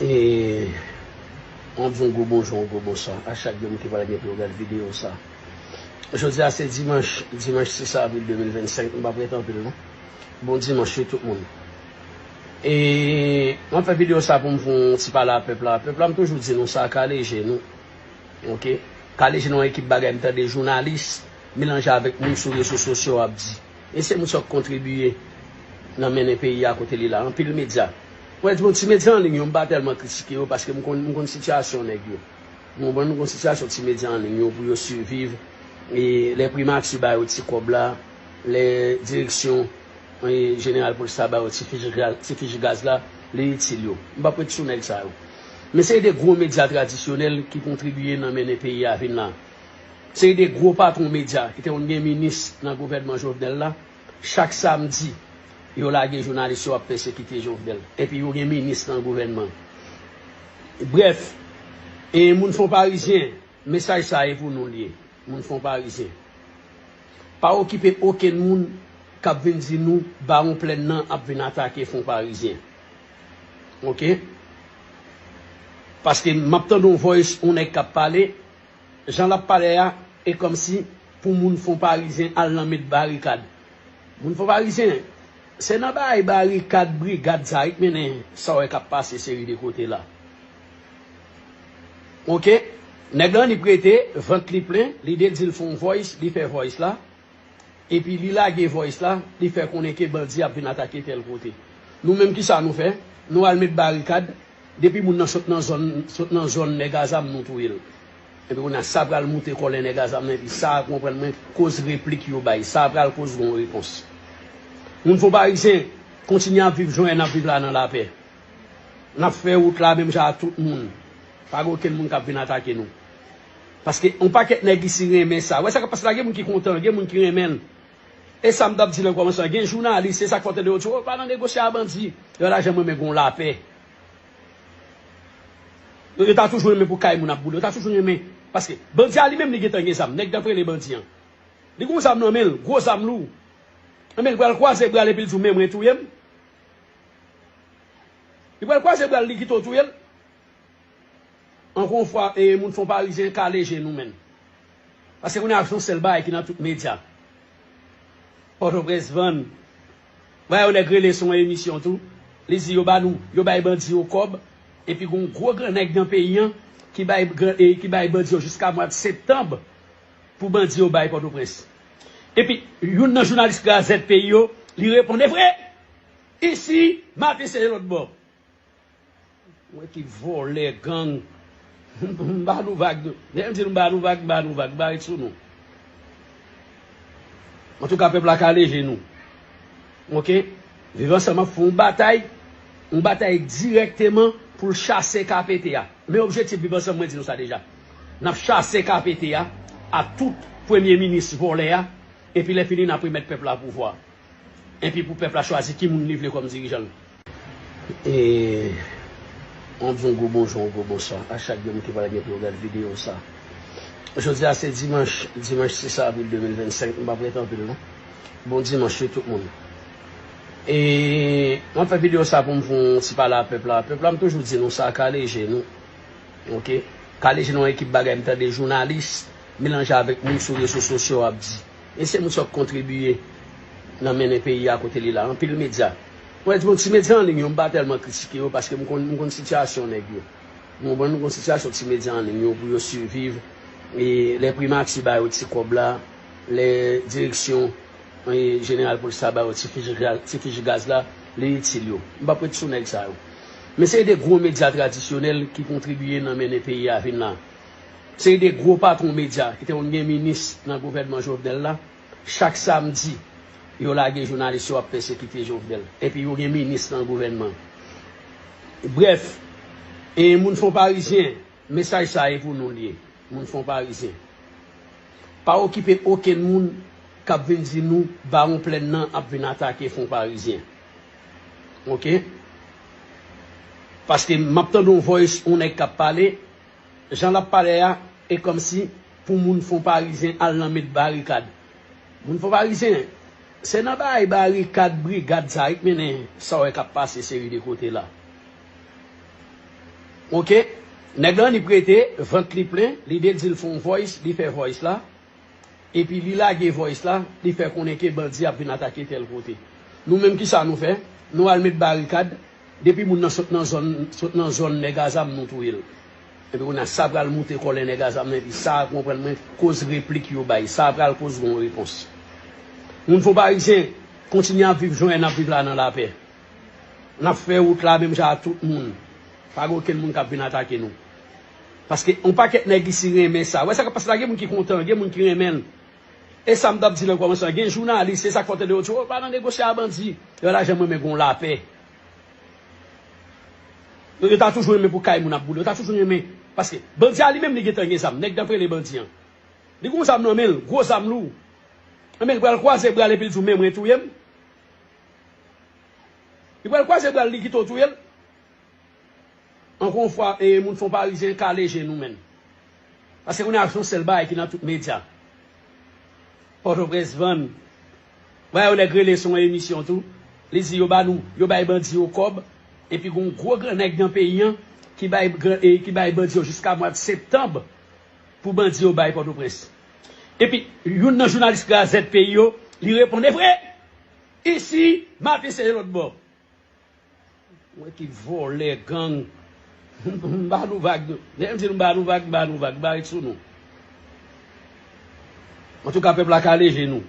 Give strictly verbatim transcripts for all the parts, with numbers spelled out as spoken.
E, mwen di yon gwo bonjou, yon gwo bonswa a chak grenn moun ki pral gen pou yo gade videyo sa. Jodi a se dimanch, dimanch sis avril de mil vennsenk, m p ap rete anpil non. Bon dimanch wi tout moun. E, mwen fè videyo sa pou m fè yon ti pale a pèp la. Pèp la, m toujou di nou sa, kale je nou. Oke? Kale je nou, yon ekip bagay m tande jounalis melanje avèk moun sou rezo sosyo ap di. E se moun sa k kontribiye nan mennen peyi a kote li la. Anpil medya. Mwen di bon, ti medya an liy yo, m pa tèlman kritike yo paske m konn, m konn sitiyasyon nèg yo. M konprann, m konn sitiyasyon ti medya an liy yo pou yo siviv. E lè primati ba yo ti kòb la, lè direksyon, e jeneral polis la ba yo ti fich gaz, ti fich gaz la, li itil yo. M p ap ret sou nèg sa yo. Men se de gwo medya tradisyonèl ki kontribiye nan mennen peyi a vin la. Se de gwo patwon medya ki te konn gen minis nan gouvènman Jovenel la. Chak samdi, yo lage jounalis yo ap pèsekite Jovenel. Epi yo gen minis nan gouvènman. Brèf, e moun Fon Parizyen, mesaj sa e pou nou l ye. Moun Fon Parizyen. Pa okipe okenn moun k ap vin di nou Bawon Plèn nan ap vin atake Fon Parizyen. Oke? Paske m ap tande yon voice, yon nèg k ap pale, jan l ap pale a, e kòmsi pou moun Fon Parizyen al nan met barikad. Moun Fon Parizyen, se nan bay barikad, brigad sa yo k mennen sa w wè k ap pase seri de kote la. Oke? Nèg lan li prete, vant li plen, li de di l fè yon voice, li fè voice la. Epi li lage voice la, li fè konnen ke bandi ap vin atake tèl kote. Nou menm kisa nou fè? Nou al met barikad, depi moun nan sot nan zòn, sot nan zòn nèg a zam nou touye l. Epi kounye a sa pral moute kòlè nèg a zam nan, epi sa a konprann mwen koz replik yo bay, sa pral koz gon repons. Moun Fon Parizyen, kontinye ap viv jan n ap viv la nan lapè. N ap fè wout la menm jan ak tout moun. Pa gen okenn moun k ap vin atake nou. Paske yon pakèt nèg isi renmen sa. Wè sa k ap pase la, gen moun ki kontan, gen moun ki renmen l. E sa m t ap di nan kòmansman, gen jounalis, se sa k fè w tande yo di, "O, pa nan negosye a bandi." Yo ta janm renmen gon lapè. Yo, yo ta toujou renmen pou kay moun ap boule. Yo ta toujou renmen. Paske bandi a li menm li gentan gen zam. Nèg t ap rele bandi an. Li gon zam nan men l, gwo zam lou. Nan men l, pral kwaze bra l epi l di w, "Men mwen touye m." Li pral kwaze bra l, li kite w touye l. Ankò yon fwa, e, moun Fon Parizyen, kale je nou, menn. Paske kounye a se yon sèl bagay ki nan tout medya. Pòtoprens vann. Wè yon nèg rele sou yon emisyon tou. Li di yo ba nou, yo bay bandi yo kòb. Epi gon gwo gran nèg nan peyi an ki bay, gran- e, ki bay bandi yo jiska mwa septanm pou bandi yo bay Pòtoprens. Epi youn nan jounalis Gazèt Peyi yo, li reponn, "E vre! Isi, maten se lòt bò." Mwen ki vòlè, gang. M ba nou vag. Lè m di nou m ba nou vag, m ba nou vag, m ba ret sou nou. Antouka, pèp la kale je nou. Oke? Viv Ansanm ap fè yon batay, yon batay dirèkteman pou l chase K P T a. Men objektif Viv Ansanm, mwen di nou sa deja. N ap chase K P T a, ak tout premye minis vòlè a, epi lè fini, n ap remèt pèp la pouvwa. Epi pou pèp la chwazi ki moun li vle kòm dirijan l. E, mwen di yon gwo bonjou, yon gwo bonswa a chak grenn moun ki pral gen pou yo gade videyo sa. Jodi a se dimanch, dimanch sis avril de mil vennsenk, m p ap rete anpil non. Bon dimanch wi tout moun. E, mwen fè videyo sa pou m fè yon ti pale a pèp la. Pèp la, m toujou di nou sa, kale je nou. Oke? Kale je nou, yon ekip bagay, m tande jounalis melanje avèk moun sou rezo sosyo ap di. E se moun sa k kontribiye nan mennen peyi a kote li la. Anpil medya. Mwen di bon, ti medya an liy yo, m pa tèlman kritike yo paske m konn, m konn sitiyasyon nèg yo. M konprann, m konn sitiyasyon ti medya an liy yo pou yo siviv. E lè primati ba yo ti kòb la, lè direksyon, e jeneral polis la ba yo ti fich gaz, ti fich gaz la, li itil yo. M p ap ret sou nèg sa yo. Men se de gwo medya tradisyonèl ki kontribiye nan mennen peyi a vin la. Se de gwo patwon medya ki te konn gen minis nan gouvènman Jovenel la. Chak samdi, yo lage jounalis yo ap pèsekite Jovenel. Epi yo gen minis nan gouvènman. Brèf, e moun Fon Parizyen, mesaj sa e pou nou l ye. Moun Fon Parizyen. Pa okipe okenn moun k ap vin di nou Bawon Plèn nan ap vin atake Fon Parizyen. Oke? Paske m ap tande yon voice, yon nèg k ap pale, jan l ap pale a, e kòmsi pou moun Fon Parizyen al nan met barikad. Moun Fon Parizyen, se nan bay barikad, brigad sa yo k mennen sa w wè k ap pase seri de kote la. Oke, nèg lan li prete, vant li plen, li de di l fè yon voice, li fè voice la, epi li lage voice la, li fè konnen ke bandi ap vin atake tèl kote. Nou menm kisa nou fè? Nou al met barikad, depi moun nan sot nan zòn, sot nan zòn nèg a zam nou touye l. Epi kounye a sa pral moute kòlè nèg a zam nan, epi sa konprann mwen, koz replik yo bay, sa pral koz gon repons. Moun Fon Parizyen, kontinye ap viv jan n ap viv la nan lapè. N ap fè wout la menm jan ak tout moun. Pa gen okenn moun k ap vin atake nou. Paske yon pakèt nèg isi renmen sa. Wè sa k ap pase la, gen moun ki kontan, gen moun ki renmen l. E sa m t ap di nan kòmansman, gen jounalis, se sa k fè w tande yo di, "Oh, pa nan negosye a bandi." Yo pa ta janm renmen gon lapè. Yo, yo ta toujou renmen pou kay moun ap boule. Yo ta toujou renmen. Paske bandi a li menm li gentan gen zam. Nèg k ap rele bandi an. Li gon zam nan men l, gwo zam lou. Nan men l, li pral kwaze bra l epi l di w, "Men mwen touye m." Li pral kwaze bra l, li kite w touye l. Ankò yon fwa, e, moun Fon Parizyen kale je nou, menn. Paske kounye a se yon sèl bagay ki nan tout medya. Pòtoprens vann. Wè, yon nèg rele sou yon emisyon tou. Li di yo ba nou, yo bay bandi yo kòb. Epi gon gwo gran nèg nan peyi an ki bay, gran, e, ki bay bandi yo jiska mwa septanm pou bandi yo bay Pòtoprens. Epi, youn nan jounalis gazèt peyi yo, li reponn, "E vre! Isi, maten se lòt bò." Mwen ki vòlè gang. M ba nou vag. Lè m di nou m ba nou vag, m ba nou vag, m ba ret sou nou. Antouka, pèp la kale je nou.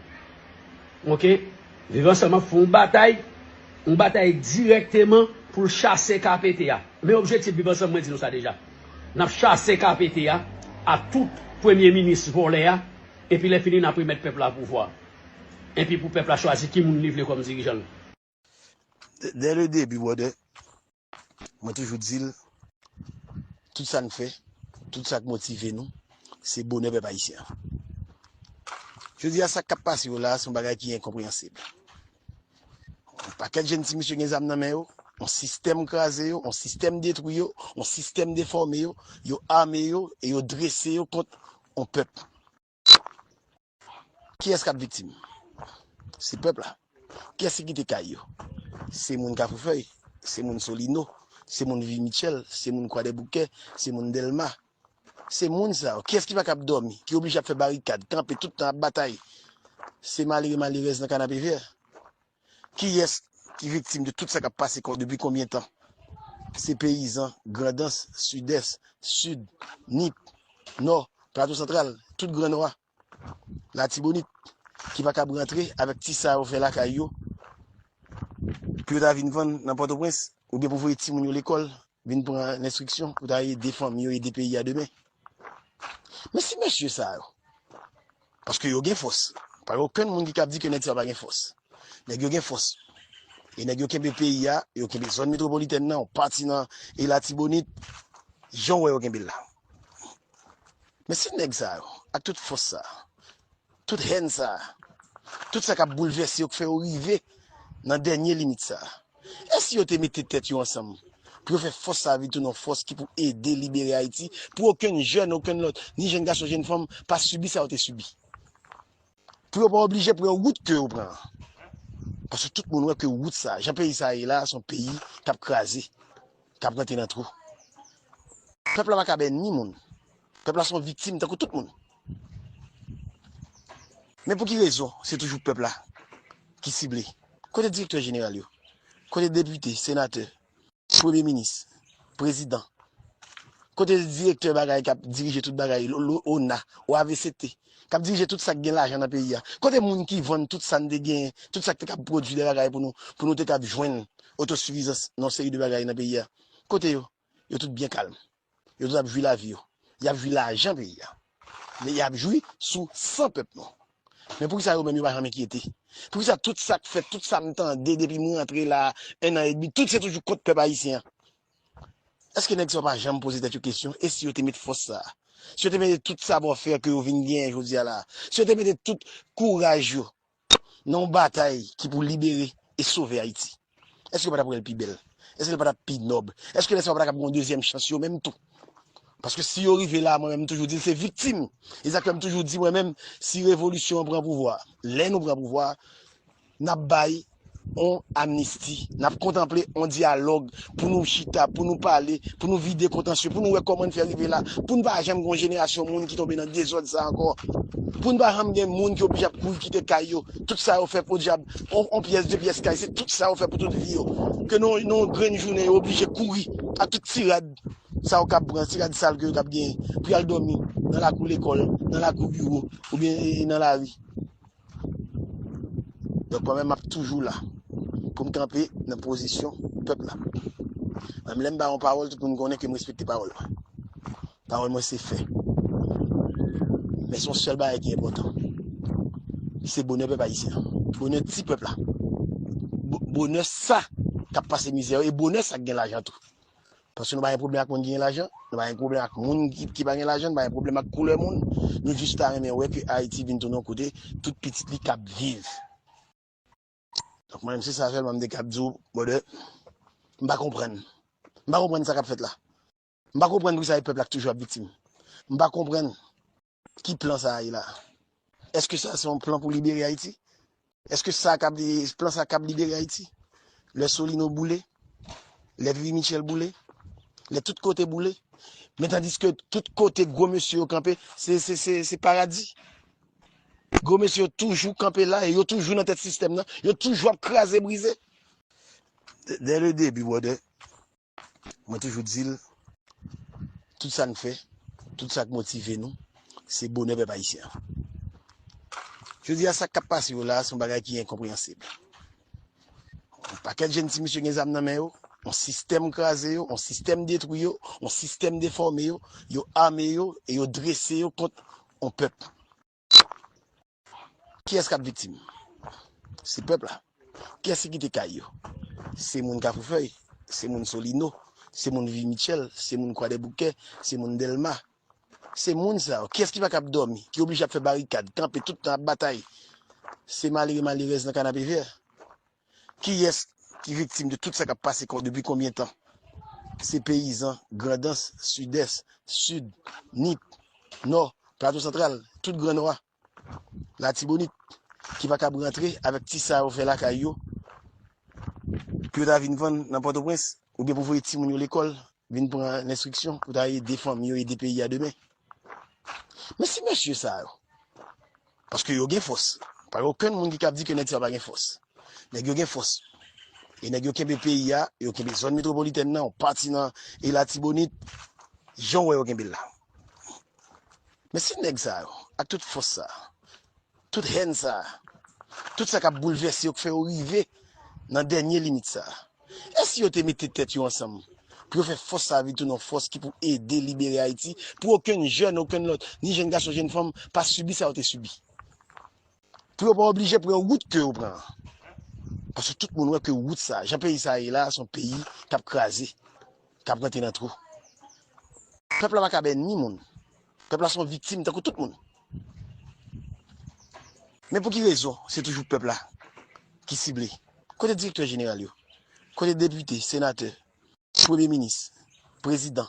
Oke? Viv Ansanm ap fè yon batay, yon batay dirèkteman pou l chase K P T a. Men objektif Viv Ansanm, mwen di nou sa deja. N ap chase K P T a, ak tout premye minis vòlè a, epi lè fini n ap remèt pèp la pouvwa. Epi pou pèp la chwazi ki moun li vle kòm dirijan l. Dès le début, brother, mwen toujou di l, tout sa n fè, tout sa k motive nou, se bonè pèp ayisyen an. Jodi a, sa k ap pase yo la, se yon bagay ki enkonpreyansib. Yon pakèt jèn ti mesye gen zam nan men yo, yon sistèm kraze yo, yon sistèm detwi yo, yon sistèm defòme yo, yo ame yo e yo drese yo kont yon pèp. Kiyès k ap viktim? Se pèp la. Kiyès ki kite kay yo? Se moun Kafou Fèy, se moun Solino, se moun Vivi Mitchell, se moun Kwadèboukè, se moun Dèlma. Se moun sa yo. Kiyès ki pa kab dòmi, ki oblije ap fè barikad, kanpe tout tan ap batay? Se malere, malerèz nan Kanapevè. Kiyès ki viktim de tout sa k ap pase kò depi konbyen tan? Se peyizan Grandans, Sidès, Sid, Nip, Nò, Plato Santral, tout Gran Nò a, Latibonit, ki pa kab rantre avèk ti sa yo fè lakay yo, pou yo ta vin vann nan Pòtoprens, oubyen pou voye timoun yo lekòl, vin pran lenstriksyon, pou ta ede fanmi yo, ede peyi a demen. Men si mesye sa yo, paske yo gen fòs, pa gen okenn moun ki kab di ke nèg sa yo pa gen fòs. Nèg yo gen fòs. E nèg yo kenbe peyi a, yo kenbe zòn metwopolitèn nan, yon pati nan e Latibonit, jan w wè yo kenbe l la. Men si nèg sa yo, ak tout fòs sa, tout hèn sa, tout sa k ap boulvèse yo, k fè yo rive nan dènye limit sa, e si yo te mete tèt yo ansanm pou yo fè fòs sa a vin tounen yon fòs ki pou ede libere Ayiti, pou okenn jèn, okenn lòt, ni jèn gason, jèn fanm, pa sibi sa yo te sibi? Pou yo pa oblije pran wout ke yo pran an. Paske tout moun wè ke wout sa, jan peyi sa ye la, se yon peyi k ap kraze, k ap rantre nan twou. Pèp la pa kab ènmi moun. Pèp la se yon viktim tankou tout moun. Men pou ki rezon se toujou pèp la ki sible? Kote direktè jeneral yo? Kote depite, senatè, premye minis, prezidan? Kote direktè bagay k ap dirije tout bagay, lo-, lo-, ona, O A V C T, k ap dirije tout sa k gen lajan nan peyi a? Kote moun ki vann tout sa n te genyen, tout sa k te kab pwodui de bagay pou nou, pou nou te kab jwenn otosifizans nan yon seri de bagay nan peyi a? Kote yo? Yo tout byen kalm. Yo tout ap jwi lavi yo. Y ap jwi lajan peyi a. Men y ap jwi sou san pèp nou. Men poukisa yo menm yo pa janm enkyete? Poukisa tout sa k fèt, tout sa m tande depi m rantre la, en an edmi, tout se toujou kont pèp ayisyen an? Èske nèg sa yo pa janm poze tèt yo kesyon? E si yo te met fòs sa a? Si yo te mete tout savwafè ke yo vin genyen jodi a la a? Si yo te mete tout kouraj yo nan yon batay ki pou libere e sove Ayiti? Èske yo pa t ap wè l pi bèl? Èske l pa t ap pi nòb? Èske lè sa yo pa t ap gen yon dezyèm chans yo menm tou? Paske si yo rive la, mwen menm, m toujou di l se viktim. E sa k fè m toujou di mwen menm, si revolisyon an pran pouvwa, lè nou pran pouvwa, n ap bay on amnisti, n ap kontanple on dyalòg pou nou chita, pou nou pale, pou nou vide kontansyon, pou nou wè kòman n fè rive la, pou n pa janm gen yon jenerasyon moun ki tonbe nan dezòd sa ankò, pou n pa janm gen moun ki oblije ap kouri kite kay yo, tout sa yo fè podyab, on, on pyès, de pyès kay, se tout sa yo fè pou tout vi yo, ke nan, nan yon grenn jounen yo oblije kouri ak tout ti rad sa yo k ap pran, ti rad sal ke yo t ap genyen, pou y al dòmi nan lakou lekòl, nan lakou biwo, oubyen e, e nan lari. Donk, mwen menm, m ap toujou la pou m kanpe nan pozisyon pèp la. Menm lè m ba yon pawòl, tout moun konnen ke m respekte pawòl mwen. Pawòl mwen se fè. Men se yon sèl bagay ki enpòtan. Se bonè pèp ayisyen an. Bonè ti pèp la. Bo- Bonè sa k ap pase mizè yo e bonè sa k gen lajan tou. Paske nou pa gen pwoblèm ak moun ki gen lajan, nou pa gen pwoblèm ak moun ki, ki pa gen lajan, nou pa gen pwoblèm ak koulè moun. Nou jis ta renmen wè ke Ayiti vin tounen yon kote tout pitit li k ap viv. Donk, mwen menm, se sa sèlman m te kab di w, brother. M pa konprann. M pa konprann sa k ap fèt la. M pa konprann poukisa e pèp la k toujou ap viktim. M pa konprann ki plan sa a ye la. Èske sa se yon plan pou libere Ayiti? Èske sa k ap, plan sa k ap libere Ayiti? Lè Solino boule, lè Vivi Mitchell boule, lè tout kote boule. Men tandiske tout kote gwo mesye yo kanpe, se, se, se, se paradi. Gwo mesye yo toujou kanpe la e yo toujou nan tèt sistèm nan. Yo toujou ap kraze brize. Dès le début, brother, mwen toujou di l, tout sa n fè, tout sa k motive nou, se bonè pèp ayisyen an. Jodi a, sa k ap pase yo la, se yon bagay ki enkonpreyansib. Yon pakèt jèn ti mesye gen zam nan men yo, yon sistèm kraze yo, yon sistèm detwi yo, yon sistèm defòme yo, yo ame yo e yo drese yo kont yon pèp. Kiyès k ap viktim? Se pèp la. Kiyès ki kite kay yo? Se moun Kafou Fèy, se moun Solino, se moun Vivi Mitchell, se moun Kwadèboukè, se moun Dèlma. Se moun sa yo. Kiyès ki pa kab dòmi, ki oblije ap fè barikad, kanpe tout tan ap batay? Se malere, malerèz nan Kanapevè. Kiyès ki viktim de tout sa k ap pase kon, depi konbyen tan? Se peyizan Grandans, Sidès, Sid, Nip, Nò, Plato Santral, tout Gran Nò a, Latibonit, ki pa kab rantre avèk ti sa yo fè lakay yo, pou yo ta vin vann nan Pòtoprens, oubyen pou voye timoun yo lekòl, vin pran lenstriksyon, pou ta ede fanmi yo, ede peyi a demen. Men si mesye sa yo, paske yo gen fòs, pa gen okenn moun ki kab di ke nèg sa yo pa gen fòs. Nèg yo gen fòs. E nèg yo kenbe peyi a, yo kenbe zòn metwopolitèn nan, yon pati nan e Latibonit, jan w wè yo kenbe l la. Men si nèg sa yo, ak tout fòs sa, tout hèn sa, tout sa k ap boulvèse yo, k fè yo rive nan dènye limit sa, èske yo te mete tèt yo ansanm pou yo fè fòs sa vin tounen yon fòs ki pou ede libere Ayiti, pou okenn jèn, okenn lòt, ni jèn gason, jèn fanm, pa sibi sa yo te sibi? Pou yo pa oblije pran wout ke yo pran an. Paske tout moun wè ke wout sa, jan peyi sa ye la, se yon peyi k ap kraze, k ap rantre nan twou. Pèp la pa kab ènmi moun. Pèp la se yon viktim tankou tout moun. Men pou ki rezon se toujou pèp la ki sible? Kote direktè jeneral yo? Kote depite, senatè, premye minis, prezidan?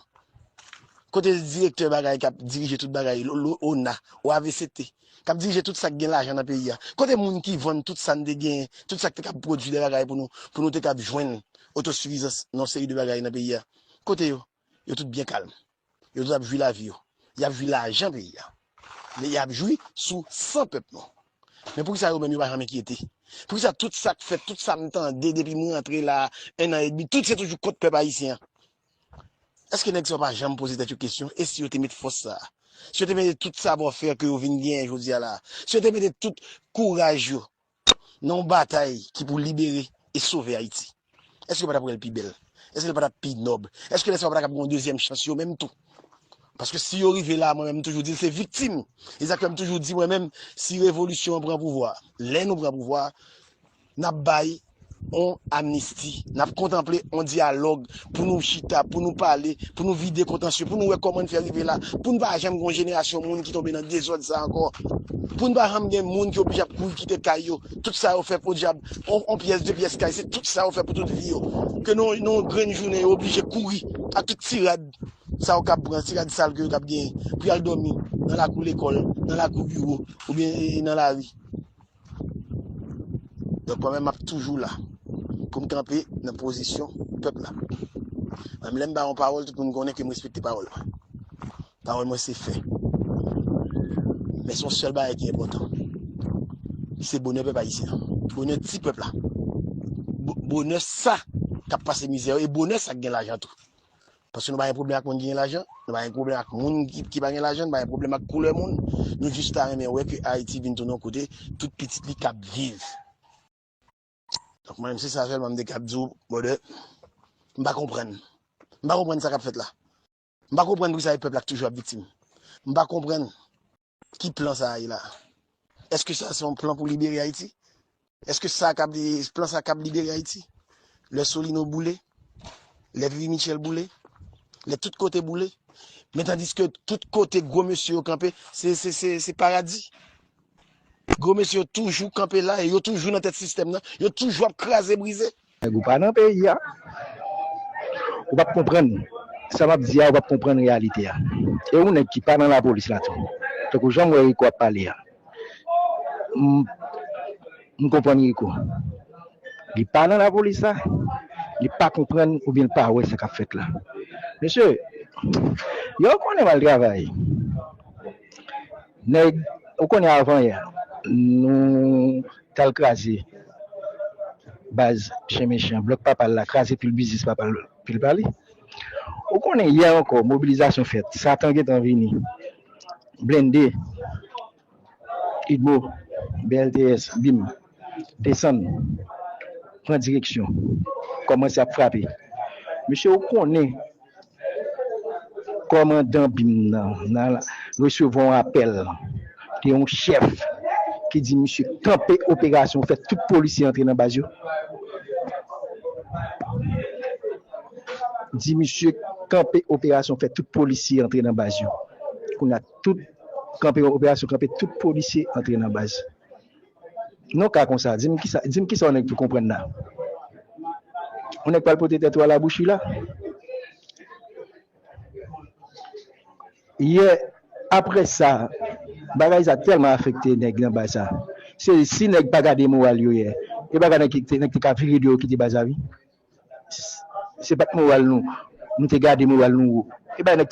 Kote direktè bagay k ap dirije tout bagay, lo- lo- ona, O A V C T, k ap dirije tout sa k gen lajan nan peyi a? Kote moun ki vann tout sa n te genyen, tout sa k te kab pwodui de bagay pou nou, pou nou te kab jwenn otosifizans nan yon seri de bagay nan peyi a? Kote yo? Yo tout byen kalm. Yo tout ap jwi lavi yo. Y ap jwi lajan peyi a. Men y ap jwi sou san pèp nou. Men poukisa yo menm yo pa janm enkyete? Poukisa tout sa k fèt, tout sa m tande depi m rantre la, en an edmi, tout se toujou kont pèp ayisyen an? Èske nèg sa yo pa janm poze tèt yo kesyon? E si yo te met fòs sa a? Si yo te mete tout savwafè ke yo vin genyen jodi a la a? Si yo te mete tout kouraj yo nan yon batay ki pou libere e sove Ayiti, èske yo pa t ap wè l pi bèl? Èske l pa t ap pi nòb? Èske lè sa yo pa t ap gen yon dezyèm chans yo menm tou? Paske si yo rive la, mwen menm, m toujou di l se viktim. E sa k fè m toujou di mwen menm, si revolisyon an pran pouvwa, lè nou pran pouvwa, n ap bay on amnisti, n ap kontanple on dyalòg pou nou chita, pou nou pale, pou nou vide kontansyon, pou nou wè kòman n fè rive la, pou n pa janm gen yon jenerasyon moun ki tonbe nan dezòd sa ankò, pou n pa janm gen moun ki oblije ap kouri kite kay yo, tout sa yo fè podyab, on, on pyès, de pyès kay, se tout sa yo fè pou tout vi yo, ke nan, nan yon grenn jounen yo oblije kouri ak tout ti rad sa yo k ap pran, ti rad sal ke yo k ap genyen, pou y al dòmi nan lakou lekòl, nan lakou biwo, oubyen e, e nan lari. Donk, mwen menm, m ap toujou la pou m kanpe nan pozisyon pèp la. Menm lè m ba yon pawòl, tout moun konnen ke m respekte pawòl mwen. Pawòl mwen se fè. Men se yon sèl bagay ki enpòtan. Se bonè pèp ayisyen an. Bonè ti pèp la. Bo- Bonè sa k ap pase mizè yo e bonè sa k gen lajan tou. Paske nou pa gen pwoblèm ak moun ki gen lajan, nou pa gen pwoblèm ak moun ki, ki pa gen lajan, nou pa gen pwoblèm ak koulè moun. Nou jis ta renmen wè ke Ayiti vin tounen yon kote tout pitit li k ap viv. Donk, mwen menm, se sa sèlman m te kab di w, brother. M pa konprann. M pa konprann sa k ap fèt la. M pa konprann poukisa e pèp la k toujou ap viktim. M pa konprann ki plan sa a ye la. Èske sa se yon plan pou libere Ayiti? Èske sa k ap, plan sa k ap libere Ayiti? Lè Solino boule, lè Vivi Mitchell boule, lè tout kote boule. Men tandiske tout kote gwo mesye yo kanpe, se, se, se, se paradi. Gwo mesye yo toujou kanpe la e yo toujou nan tèt sistèm nan. Yo toujou ap kraze brize. Nèg ou pa nan peyi a, ou p ap konprann sa m ap di a, ou p ap konprann reyalite a. E ou nèg ki pa nan lapolis la tou. Tankou jan m wè Rico ap pale a. M, m konprann Rico. Li pa nan lapolis la, li pa konprann oubyen li pa wè sa k ap fèt la. Mesye, yo konnen m al travay. Nèg, ou konnen avan yè, nou t al kraze baz chen mechan, blòk papa l la, kraze pil biznis papa l, pil pa li. Ou konnen yè ankò, mobilizasyon fèt, Satan gentan vini, blende, Igbo, B L T S, bim, desann, pran direksyon, kòmanse ap frape. Mesye, ou konnen, kòmandan bim nan, nan resevwa yon apèl de yon chèf ki di misye kanpe operasyon, fè tout polisye antre nan baz yo. Di misye kanpe operasyon, fè tout polisye antre nan baz yo. Kounye a tout kanpe operasyon, kanpe tout polisye antre nan baz. Non, ka konsa, di m kisa, di m kisa yon nèg pou konprann la. Yon nèg pral pote tèt ou a la bouchi la. Yè, apre sa, bagay sa tèlman afekte nèg nan baz sa. Se si nèg pa gade moral yo yè, e bagay nèg ki te, nèg te ka vire deyò kite baz la wi. Se pa t moral nou, nou te gade moral nou wo. E bagay nèg